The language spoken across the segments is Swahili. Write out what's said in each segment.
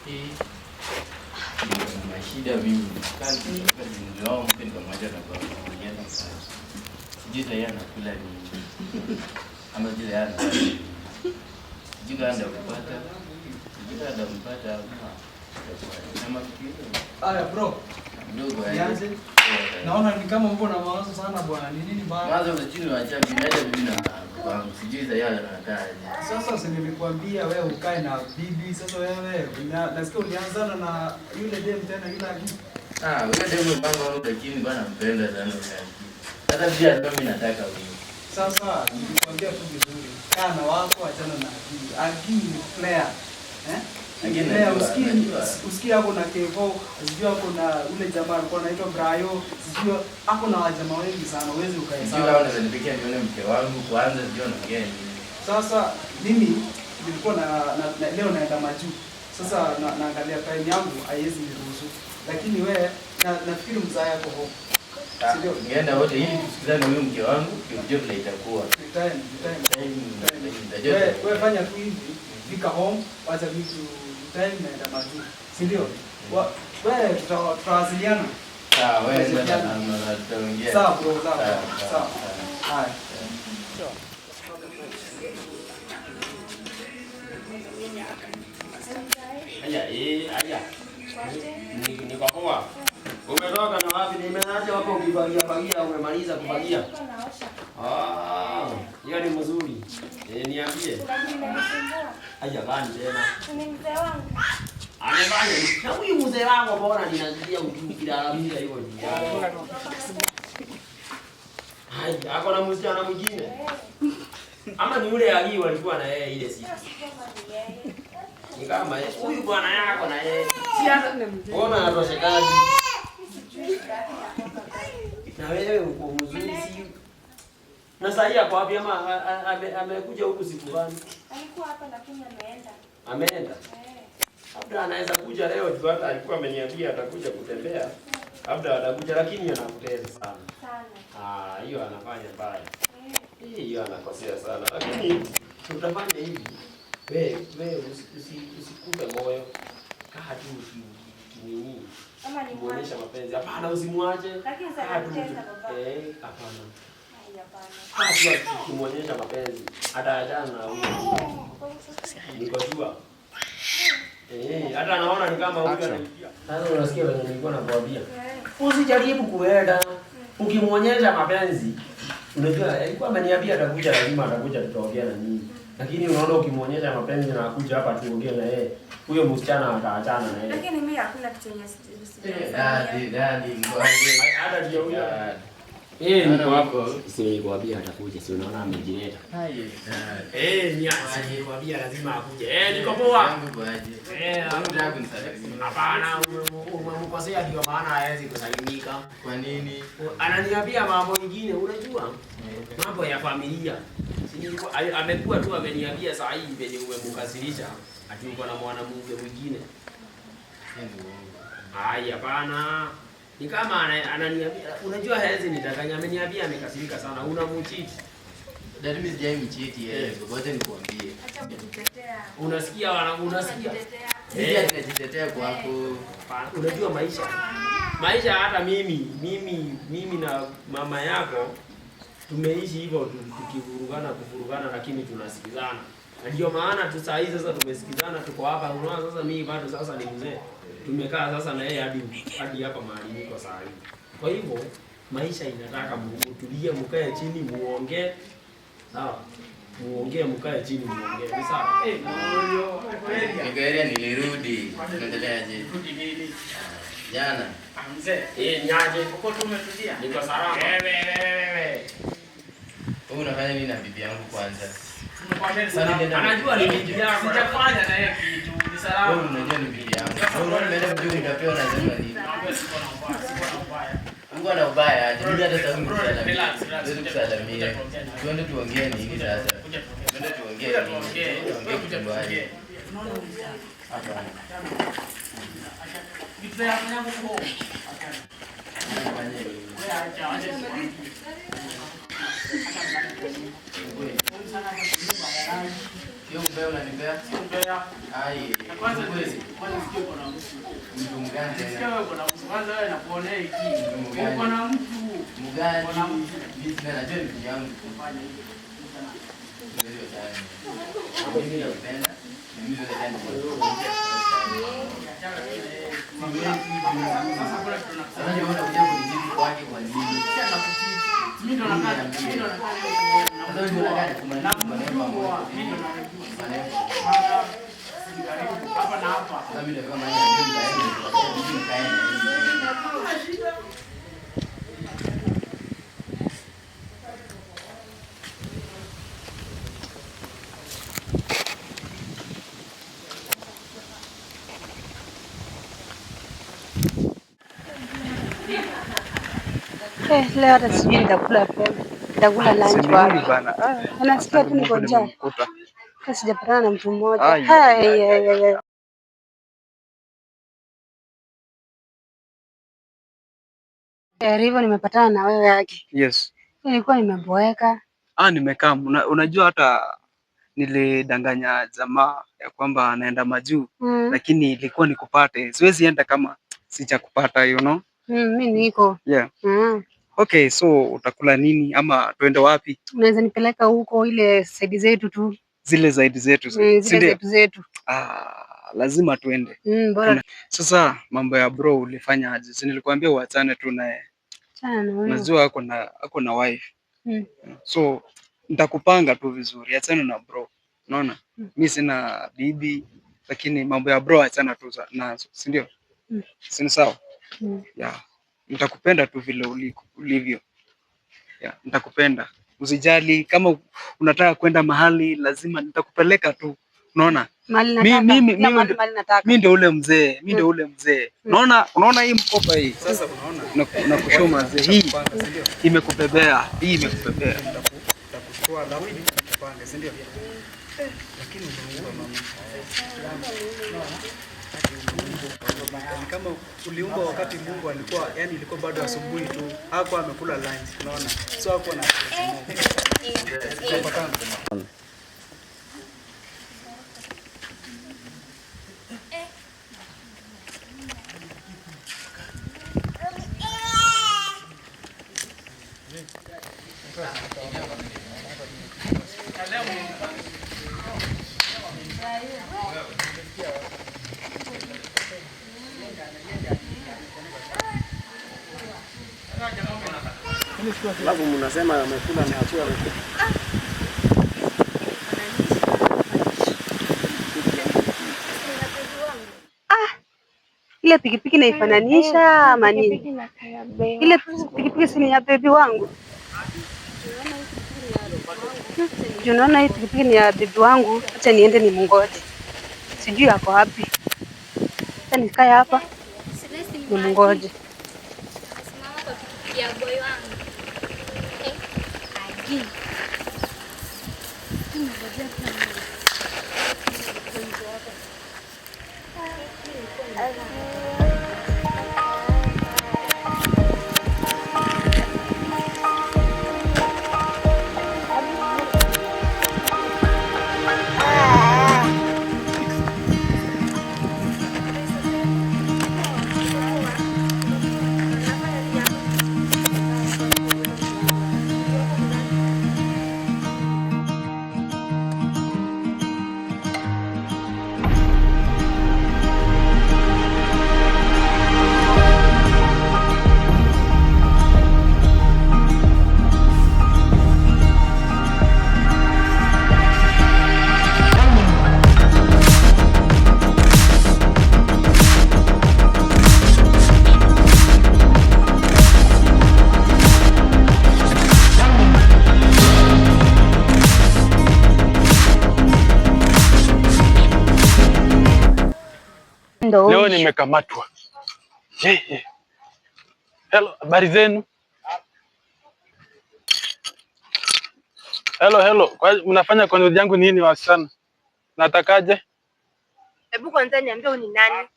Niko na shida mimi. Kazi nilioa mke nikamwacha na baba mwenyewe na kazi. Sijui sasa yeye anakula nini. Ama sijui yeye anakula nini. Sijui kama ndakupata. Sijui kama ndampata ama na mafikiri. Aya bro, Mdogo aje. nianze. Naona ni kama uko na mawazo sana bwana. Ni nini baya? Mwanzo sijui niwacha bibi hata bibi na babangu. Sijui sasa yeye anakaa aje. Sasa si nilikwambia wewe ukae na bibi. Sasa wewe nasikia ulianzana na yule dem tena yule aki. Ah, huyo demu mpango wangu lakini bwana nampenda sana huyo. Sasa pia ndio mimi nataka huyo. Sasa nilikwambia tu vizuri. Kaa na wako, achana na Aki. Aki ni player. Eh? Lakini Player, najua, usikii najua. usikii ako na Kevo, sijui ako na ule jamaa alikuwa anaitwa Brayo, sijui ako na wajamaa wengi sana, huwezi Sijui kama ukahesabu. unaweza nipikia nione mke wangu kwanza, sijui anaongea nini. Sasa mimi nilikuwa na leo naenda majuu. Sasa naangalia time yangu haiwezi niruhusu. Lakini we nafikiri mzaa yako home. Si ndio? Ningeenda wote ili tusikizane huyu mke wangu, tujue vile itakuwa. Ni time, ni time. Time, Time. nitajua. We fanya tu hivi, fika home, wacha mimi tu time naenda majuu. Si ndio? We tutawasiliana. Sawa, wewe nenda na tutaongea. Sawa bro, sawa. Sawa, Sawa. sawa. Haya. Aya, aya. Niko poa. Umetoka na wapi? Nimeacha hapo ukifagia fagia, umemaliza kufagia? Ah, hiyo ni mzuri. Niambie. Aya, gani tena? Amefanya nini? Na huyu mzee wangu mbona ninazidia ukilalamika hivyo juu yake? Hai, ako na msichana mwingine? Ama ni yule Ali walikuwa na yeye ile siku? Ni kama yeye. Huyu bwana yako na yeye. Si hata mbona anatoshekaji? Na wewe uko mzuri si? Na sasa hii ako wapi ama amekuja huku siku gani? Alikuwa hapa lakini ameenda. Ameenda. Labda anaweza kuja leo juu hata alikuwa ameniambia atakuja kutembea. Labda atakuja lakini anakuteza sana. Sana. Ah, hiyo anafanya mbaya. Hiyo anakosea sana. Lakini tutafanya hivi. We usikufe moyo. Kaa tu ukinini. Ama ni Muonyesha mapenzi. Hapana, usimwache. Lakini sasa Kaa tu. anacheza baba. Hapana. Ai, hapana. Kaa tu ukimuonyesha mapenzi. Ataachana na huyo. Niko jua. Hata anaona ni kama huyu anaingia. Sasa unasikia venye nilikuwa nakwambia. Usijaribu kuenda. Ukimwonyesha mapenzi, unajua alikuwa ameniambia atakuja, lazima atakuja tutaongea na nyinyi. Lakini unaona ukimwonyesha mapenzi na akuja hapa tuongee na yeye, huyo msichana ataachana na yeye. Lakini mimi hakuna kitu yenye Daddy, daddy, ngoje. Hata ndio huyo. Dad. Niko hapo. Si nilikwambia atakuja, si unaona amejileta. Hai, dad. Ni si nilikwambia lazima akuje. Niko poa. Yangu kwaje? Unataka kunisalimia? Hapana, umemkosea ndio maana hawezi kusalimika. Kwa nini? Ananiambia mambo mengine, unajua? Mambo ya familia. Si amekuwa tu ameniambia saa hii venye umemkasirisha ati uko na mwanamke mwingine. Ai, hapana. Ni kama ananiambia, unajua hawezi nidanganya, ameniambia amekasirika sana, unamuchiti. Dad, mimi sijai mchiti yeye, ngoja nikuambie. Acha kujitetea. Unasikia wana unasikia? Kujitetea. Sisi tunajitetea kwako. Hapana, unajua maisha. Maisha hata mimi na mama yako tumeishi hivyo tukivurugana kuvurugana, lakini tunasikizana. Na ndio maana tu saa hii sasa tumesikizana, tuko hapa. Unaona sasa mimi bado sasa ni mzee. Tumekaa sasa na yeye hadi hapa mahali niko saa hii. Kwa hivyo maisha inataka mtulie, mkae chini muongee. Sawa? Muongee, mkae chini muongee. Ni sawa? Niko area nilirudi. Tunaendeleaje? Rudi nini? Jana. Mzee. Niaje? Uko tu umetulia? Niko salama. Wewe. Wewe unafanya nini na bibi yangu kwanza? Tumekwambia Sasa nilienda- Anajua ni bibi yako. Sijafanya na yeye kitu. Ni salama. Wewe unajua ni bibi yangu. Wewe unaona nimeenda kujua nitapewa unasema nini? Naomba siko na ubaya, siko na ubaya. Mungu ana ubaya aje? Mimi hata sasa Bro, kusalamia. relax, relax. Siwezi kusalamia. Tuende tuongee nini sasa? Kuja tuongee. Tuende tuongee Kuja nini? tuongee. Tuongee Kuja kitu gani? tuongee. Hapana. Vitu vya yangu huko. Fanye nini? Wewe acha, acha. Sio umbea unanipea? Sio umbea. Ai. Kwanza kwanza sikia uko na mtu. Mtu mgani Sikia tena? wewe uko na mtu. Kwanza wewe nakuonea hiki. Mgani? Uko na mtu. Mgani? Uko na mtu. Mimi sina, najua ni bibi yangu. Fanya hivyo. Ndio sana. Mimi nakupenda. Mimi ndio nataka Sasa kuna kitu nakusema. Sasa ndio unakuja kunijibu kwake kwa nini? Mimi ndo nakaa, mimi ndo nakaa. Sasa ndio unakaa kumaliza maneno pamoja. Mimi ndo najua. Maneno. Mara si karibu hapa na hapa. Sasa mimi ndio kama ndio nitaenda. Mimi nitaenda. Eh, leo hata sijui nitakula nitakula lunch wapi. Bana. Nasikia tu niko njaa. Nimemkuta. Hata sijapatana na mtu mmoja. Ai, Hai, ai, ai, ai. Eh, hivyo nimepatana na wewe yake. Yes. Nilikuwa nimeboeka. Ah, nimekaa. Unajua hata nilidanganya jamaa ya kwamba anaenda majuu, lakini ilikuwa nikupate. Siwezi enda kama sijakupata, you know? Mimi niko. Yeah. Okay, so utakula nini ama tuende wapi? Unaweza nipeleka huko ile saidi zetu tu. Zile zaidi zetu, Mm, si zile ndio? zetu zetu. Ah, lazima tuende. Bora Sasa mambo ya bro ulifanya aje? Si nilikuambia uachane tu naye. chana na wewe. Unajua ako na wife. So nitakupanga tu vizuri, achana na bro. Unaona? Mi sina bibi, lakini mambo ya bro achana tu nazo, si ndio? Si ni sawa? Yeah. Nitakupenda tu vile ulivyo. Yeah, nitakupenda. Usijali kama unataka kwenda mahali lazima nitakupeleka tu. Unaona? Mahali nataka. Kila mahali mahali nataka. Mi ndio ule mzee, mi ndio ule mzee. Unaona hii mkoba hii. Sasa unaona? Nakushoma mzee, hii imekubebea, hii imekubebea. Nitakuchukua alafu nikupange, si ndio? Lakini umeumba mama. Ni kama uliumba wakati Mungu alikuwa, yani ilikuwa bado asubuhi tu, hakuwa amekula lunch, unaona? So hakuwa na Tunapatana. Alafu mnasema amekula na achua amekula. Ile pikipiki naifananisha ama nini? Ile pikipiki si ni ya bebi wangu. Juu naona hii pikipiki ni ya bebi wangu, acha niende nimngoje. Sijui ako wapi. Acha nikae hapa nimngoje. Simama kwa pikipiki ya boy wangu. Eh, aji. Ndo Leo nimekamatwa. Hey, hey. Hello, habari zenu? Hello, hello. Kwa mnafanya kwa ndugu yangu nini wasichana? Natakaje? Hebu kwanza niambie ni nani?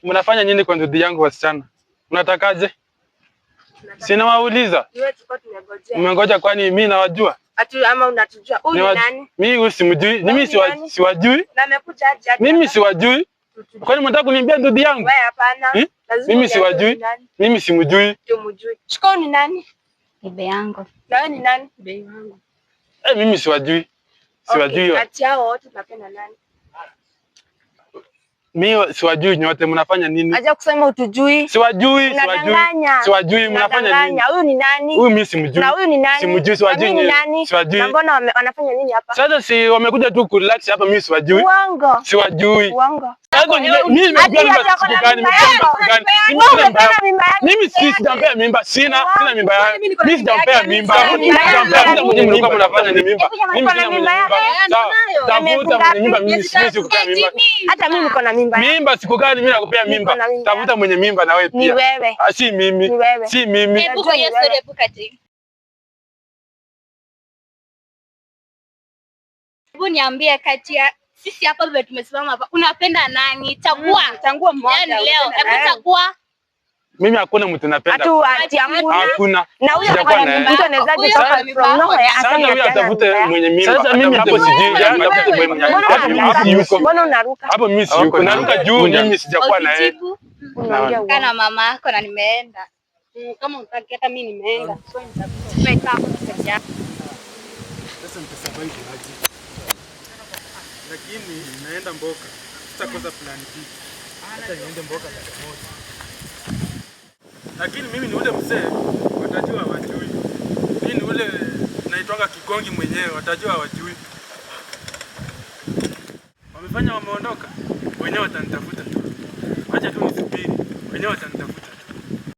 Mnafanya nini kwa ndugu yangu wasichana? Mnatakaje? Sina wauliza. Wewe tulikuwa tumengojea. Mmengoja kwani mimi nawajua? Atu ama unatujua. Huyu ni nani? Mimi huyu simjui. Mimi siwajui. Na amekuja aje hadi Mimi hapa? siwajui. Kwani mnataka kuniambia ndugu yangu? Wewe hapana. Hmm? Lazima Mimi uniambie siwajui. ni nani. Mimi simjui. Tumjui. Shika ni nani? Bebe yangu. Na wewe ni nani? Bei wangu. Eh, mimi siwajui. Siwajui. Okay, kati yao wote unapenda nani? Mimi siwajui nyote mnafanya nini? Acha kusema utujui. Siwajui, siwajui. Unadanganya. Siwajui mnafanya nini? Unadanganya. Huyu ni nani? Huyu mimi simjui. Na huyu ni nani? Simjui, siwajui. Na mimi ni nani? Siwajui. Na mbona wanafanya nini hapa? Sasa si wamekuja tu kurelax hapa, mimi siwajui. Uongo. Siwajui. Uongo. Sasa mimi nimekuja mimba siku gani? Mimi sijampea mimba, sina mimba yake. Mimi sijampea mimba. Sijampea mwenye mlikuwa mnafanya ni mimba. Mimi sina mimba. Tafuta mwenye mimba, mimi siwezi kupea mimba. Hata mimi niko na mimba. Mimba siku gani mimi nakupea mimba? Tafuta mwenye mimba na wewe pia. Ni wewe. Si mimi. Si mimi. Hebu kwa hiyo story, hebu kati. Hebu niambie kati ya sisi hapa vile tumesimama hapa, unapenda nani? Chagua. Chagua mmoja. Yaani leo, hebu chagua. Mimi hakuna mtu napenda. Hakuna. Na huyo mtu anawezaje toka from nowhere Sasa huyo atafute mwenye mimba. Sasa mimi hapo sijui, atafute mwenye mimba. Mbona unaruka? Hapo mimi si yuko. Naruka juu, mimi sijakuwa na yeye. Unaongea kana mama yako na nimeenda. Kama unataka hata mimi nimeenda. So nitakuwa hapo peke yako. Sasa nitasurvive aje? Lakini naenda mboka. Sitakosa plan B. Hata niende mboka dakika moja. Lakini mimi ni ule mzee, watajua wajui. Mimi ni ule naitwanga Kigongi mwenyewe, watajua wajui. Wamefanya wameondoka, wenyewe watanitafuta. Acha tu nisubiri, wenyewe watanitafuta.